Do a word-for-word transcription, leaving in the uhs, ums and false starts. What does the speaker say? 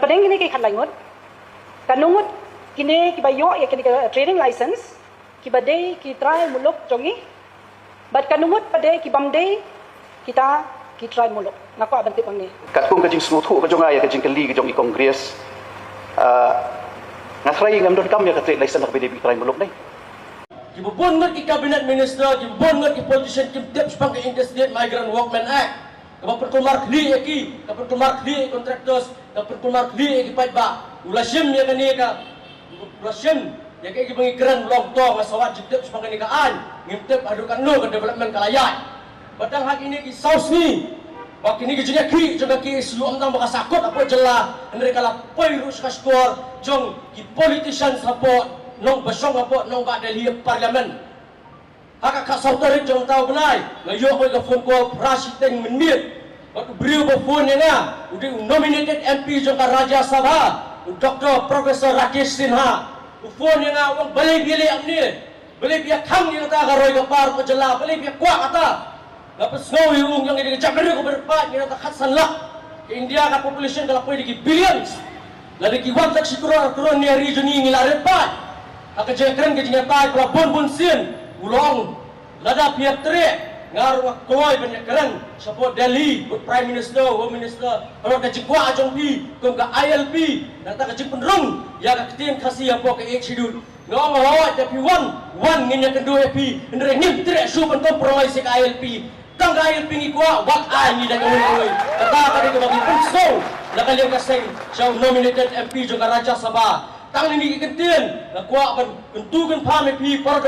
Pdeng kine ki khatlai ngut, katno ngut kine kiba ïoh ïa kine ki trading license kiba dei ki trai muluk jong ngi, bad katno ngut pat dei ki bym dei kita ki trai muluk. Nga kwah ban tip hangne. Katkum ka jingsngewthuh ka jong nga ïa ka jingkylli ka jong i Congress, ah, nga tharai ngam donkam ïa ka trade license ha kaba dei ki trai muluk ne. Kiba bun ngut ki cabinet minister, kiba bun ngut ki politician kim tip shaphang ka Interstate Migrant Workmen Act. Kaba pynkulmar khlieh ïa ki, kaba pynkulmar khlieh ïa ki contractors, kaba pynkulmar khlieh ïa ki paidbah. U la shim ïa kane ka, u la shim ïa kaei kaba ngi kren long to, nga sa wad jingtip shaphang kane ka aiñ, ngim tip haduh katno ka development ka la ïaid. Bad tang ha kine ki saw sngi, ba kine ki jingïakhih jong ka K S U ym tang ba ka sah kut hapoh jylla, hynrei ka la poi ruh sha ka shkor jong ki politicians hapoh nongbashong, hapoh nongbah Delhi Parliament. Ha ka khatsaw tarik jong uta u bnai, nga ïoh ïa ka phone call phra shiteng mynmiet. Bad u briew ba phone ïa nga, u dei u nominated M P jong ka Rajya Sabha, u Doctor Professor Rakesh Sinha. U phone ïa nga, u ong balei phi leh kumne, balei phi ïa khang ïa kata ka roi ka par ka jylla, balei phi ïa kwah kata. Nga pynsngew ïa u, u ong ïa nga, ka jaka ka ba rit paid, ïa kata khatsan lak. Ka India ka population ka la poi da ki billions. Lada ki wan tak shi klur, klur ne ri jong ngi, ngi la rit paid. Ha ka jingkren ka jingïatai ka la bun bun sien, u la ong, lada phi ïatrei, nga ruh nga kloi ban ïakren shapoh Delhi bad Prime Minister, Home Minister, halor ka jingkwah jong phi kum ka I L P, nangta ka jingpynrung ïa ka ktien Khasi hapoh ka Eighth Schedule. Nga ong hooid, da phi wan, wan ngin ïakynduh ïa phi, hynrei ngim treh shuh ban compromise ïa ka I L P. Tang ka I L P ngi kwah, wat ai ngi da kawei kawei. Kata ka dei kaba ngi pynsngew na ka liang ka seng sha u nominated M P jong ka Rajya Sabha. Tang kine ki kyntien nga kwah ban kyntu kynpham ïa phi para